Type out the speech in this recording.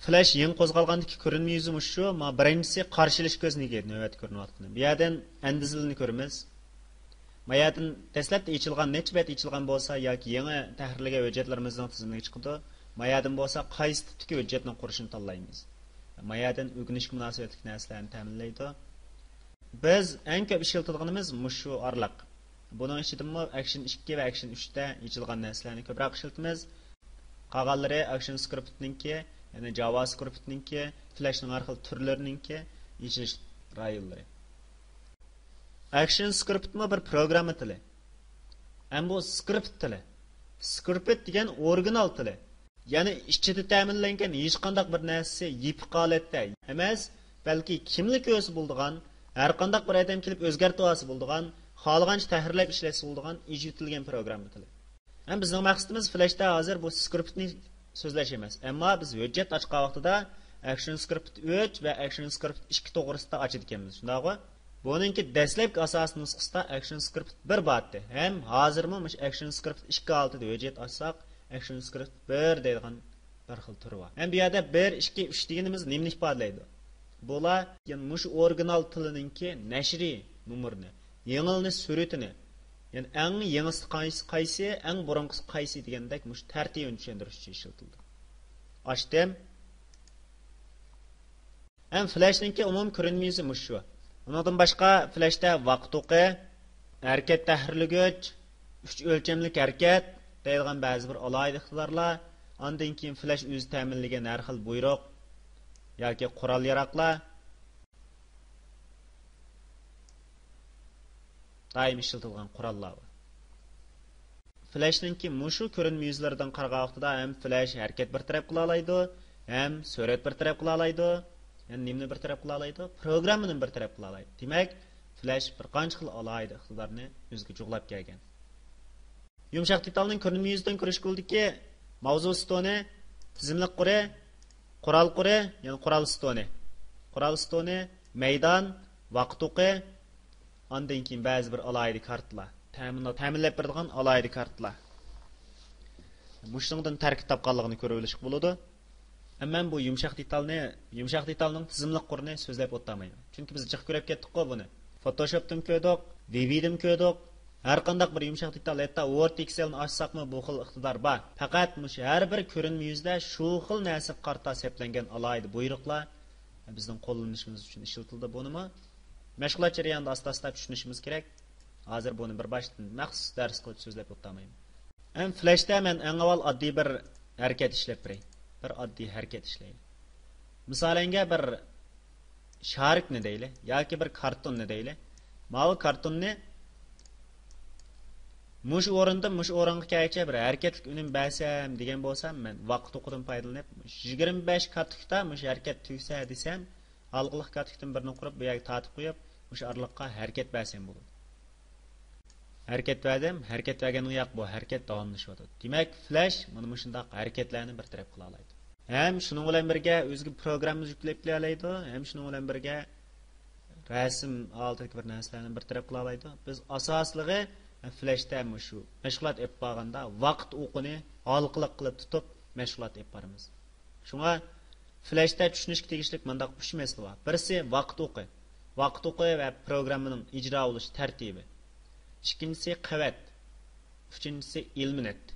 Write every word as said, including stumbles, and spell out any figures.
فلاش يېڭى قوزغالغاندىكى كۆرۈنمە يۈزى مۇشۇ. ما بىرىنچىسى قارشى ئېلىش كۆزنىكى نۆۋەتتە كۆرۈنۈۋاتقىنى. بۇ يەردىن ئەندىزىلىنى كۆرىمىز. ما يەردىن دەسلەپتە ئېچىلغان، نەچچە بەت ئېچىلغان بولسا ياكى يېڭى تەھرىرلىگەن ھۆججەتلىرىمىزنىڭ تىزىملىكى چىقىدۇ. ما يەردىن بولسا قايسى تىپتىكى ھۆججەتنىڭ قۇرۇشىنى تاللايمىز. ما يەردىن ئۆگىنىشكە مۇناسىۋەتلىك نەرسىلەرنى تەمىنلەيدۇ. بىز ئەڭ كۆپ ئىشلىتىدىغىنىمىز مۇشۇ ئارىلىق. بۇنىڭ ئىچىدىمۇ ئەكشن ئىككى ۋە ئەكشن ئۈچتە ئېچىلغان نەرسىلەرنى كۆپرەك ئىشلىتىمىز. قالغانلىرى ئەكشن سكرىپتنىڭكى، يەنى جاۋا سكرىپتنىڭكى، فلاشنىڭ ھەر خىل تۈرلىرىنىڭكى ئېچىلىش رايونلىرى. ئەكشن سكرىپتمۇ بىر پروگرامما تىلى. ئەمما بۇ سكرىپت تىلى. سكرىپت دېگەن ئورىگىنال تىلى. يەنى ئىچىدە تەمىنلەنگەن ھېچقانداق بىر نەرسىسى يېپىق ھالەتتە ئەمەس، بەلكى كىملا كۆرسە بولىدىغان، ھەرقانداق بىر ئادەم كېلىپ ئۆزگەرتىۋالسا بولىدىغان، خالىغانچە تەھرىرلەپ ئىشلەتسە بولىدىغان ئېچىۋېتىلگەن پروگرامما تىلى. ھەم بىزنىڭ مەقسىتىمىز فلاشتا ھازىر بۇ سكرىپتنى سۆزلەش ئەمەس، ئەمما بىز ھۆججەت ئاچقان ۋاقتىدا ئەكشن سكرىپت ئۈچ ۋە ئەكشن سكرىپت ئىككى توغرىسىدا ئاچىدىكەنمىز، شۇنداقغۇ؟ بۇنىڭكى دەسلەپكى ئاساسىي نۇسخىسىدا ئەكشن سكرىپت بىر بارتى ھەم ھازىرمۇ مۇشۇ ئەكشن سكرىپت ئىككى ھالىتىدە ھۆججەت ئاچساق، ئەكشن سكرىپت بىر دەيدىغان بىر خىل تۈرى بار. ھەم بۇ يەردە بىر، ئىككى، ئۈچ دېگىنىمىز نېمىنى ئىپادىلەيدۇ؟ بۇلار يەنى مۇشۇ ئورىگىنال تىلىنىڭكى نەشرىي نومۇرىنى، يېڭىلىنىش سۈرئىتىنى، يەنى ئەڭ يېڭىسى قايسى، قايسى، ئەڭ بۇرۇنقىسى قايسى دېگەندەك مۇشۇ تەرتىپىنى چۈشەندۈرۈش ئۈچۈن ئىشلىتىلىدۇ. ئاچتىم. ھەم فلاشنىڭكى ئومۇمىي كۆرۈنمە يۈزى مۇشۇ. ئۇنىڭدىن باشقا فلاشتا ۋاقىت ئوقى، ھەرىكەت تەھرىرلىگۈچ، ئۈچ ئۆلچەملىك ھەرىكەت دەيدىغان بەزى بىر ئالاھىدە ئىقتىدارلار، ئاندىن كېيىن فلاش ئۆزى تەمىنلىگەن ھەر خىل بۇيرۇق ياكى قورال ياراغلار، دائىم ئىشلىتىلغان قوراللار بار. فلاشنىڭكى مۇشۇ كۆرۈنمە يۈزلىرىدىن قارىغان ۋاقتىدا ھەم فلاش ھەرىكەت بىر تەرەپ قىلالايدۇ، ھەم سۈرەت بىر تەرەپ قىلالايدۇ، يەنى نېمىنى بىر تەرەپ قىلالايدۇ؟ پروگراممىنى بىر تەرەپ قىلالايدۇ. دېمەك، فلاش بىر قانچە خىل ئالاھىدە ئىقتىدارنى ئۆزىگە جۇغلاپ كەلگەن. يۇمشاق دېتالنىڭ كۆرۈنمە يۈزىدىن كۆرۈشكە بولىدۇكى، ماۋزۇ ستونى، تىزىملىق قۇرى، قورال قۇرى، يەنى قورال ستونى. قورال ستونى، مەيدان، ۋاقىت ئوقى، ئاندىن كېيىن بەزى بىر ئالاھىدە كارتىلار. تەمىن-، تەمىنلەپ بېرىدىغان ئالاھىدە كارتىلار. مۇشۇنىڭدىن تەركىب تاپقانلىقىنى كۆرۈۋېلىشقا بولىدۇ. ئەمما مەن بۇ يۇمشاق دېتالنى، يۇمشاق دېتالنىڭ تىزىملىق قۇرىنى سۆزلەپ ئولتۇرمايمەن. چۈنكى بىز جىق كۆرۈپ كەتتۇققۇ بۇنى. فوتوشوپتىمۇ كۆردۇق، ۋىۋىدىمۇ كۆردۇق. ھەر قانداق بىر يۇمشاق دېتال، ھەتتا ۋورد ئېكسېلنى ئاچساقمۇ بۇ خىل ئىقتىدار بار. پەقەت مۇشۇ ھەر بىر كۆرۈنمە يۈزىدە شۇ خىل نەرسىگە قارىتا سەپلەنگەن ئالاھىدە بۇيرۇقلار بىزنىڭ قوللىنىشىمىز ئۈچۈن ئىشلىتىلىدۇ. بۇنىمۇ مەشغۇلات جەريانىدا ئاستا-ئاستا چۈشىنىشىمىز كېرەك. ھازىر بۇنى بىر باشتىن مەخسۇس دەرس قىلىپ سۆزلەپ ئولتۇرمايمەن. ھەم فلاشتا مەن ئەڭ ئاۋۋال ئاددىي بىر ھەرىكەت ئىشلەپ بېرەي. بىر ئاددىي ھەرىكەت ئىشلەيلى. مىسالەنگە بىر شارىكنى دەيلى ياكى بىر كارتوننى دەيلى. ماۋۇ كارتوننى مۇشۇ ئورۇندىن مۇشۇ ئورۇنغا كەلگۈچە بىر ھەرىكەتلىك ئۈنۈم بەرسەم دېگەن بولسام، مەن ۋاقىت ئوقىدىن پايدىلىنىپ، يىگىرمە بەش كارتوكتا مۇشۇ ھەرىكەت تۈگىسە دېسەم، ھالقىلىق كارتوكتىن بىرنى قۇرۇپ، بۇ يەرگە تارتىپ قويۇپ، مۇشۇ ئارىلىققا ھەرىكەت بەرسەم بولىدۇ. ھەرىكەت بەردىم، ھەرىكەت بەرگەنگە ياق، بۇ ھەرىكەت داۋاملىشىۋاتىدۇ. دېمەك، فلاش مانا مۇشۇنداق ھەرىكەتلەرنى بىر تەرەپ قىلالايدۇ. ھەم شۇنىڭ بىلەن بىرگە ئۆزىگە پروگرامما يۈكلەپ كېلەلەيدۇ، ھەم شۇنىڭ بىلەن بىرگە رەسىم ھالىتىدىكى بىر نەرسىلەرنى بىر تەرەپ قىلالايدۇ. بىز ئاساسلىقى فلاشتا مۇشۇ مەشغۇلات ئېلىپ بارغاندا ۋاقىت ئوقىنى ھالقىلىق قىلىپ تۇتۇپ مەشغۇلات ئېلىپ بارىمىز. شۇڭا فلاشتا چۈشىنىشكە تېگىشلىك مۇنداق ئۈچ مەسىلە بار. بىرسى ۋاقىت ئوقى. ۋاقىت ئوقى ۋە پروگراممىنىڭ ئىجرا بولۇش تەرتىپى. ئىككىنچىسى قەۋەت. ئۈچىنچىسى ئېلېمېنت.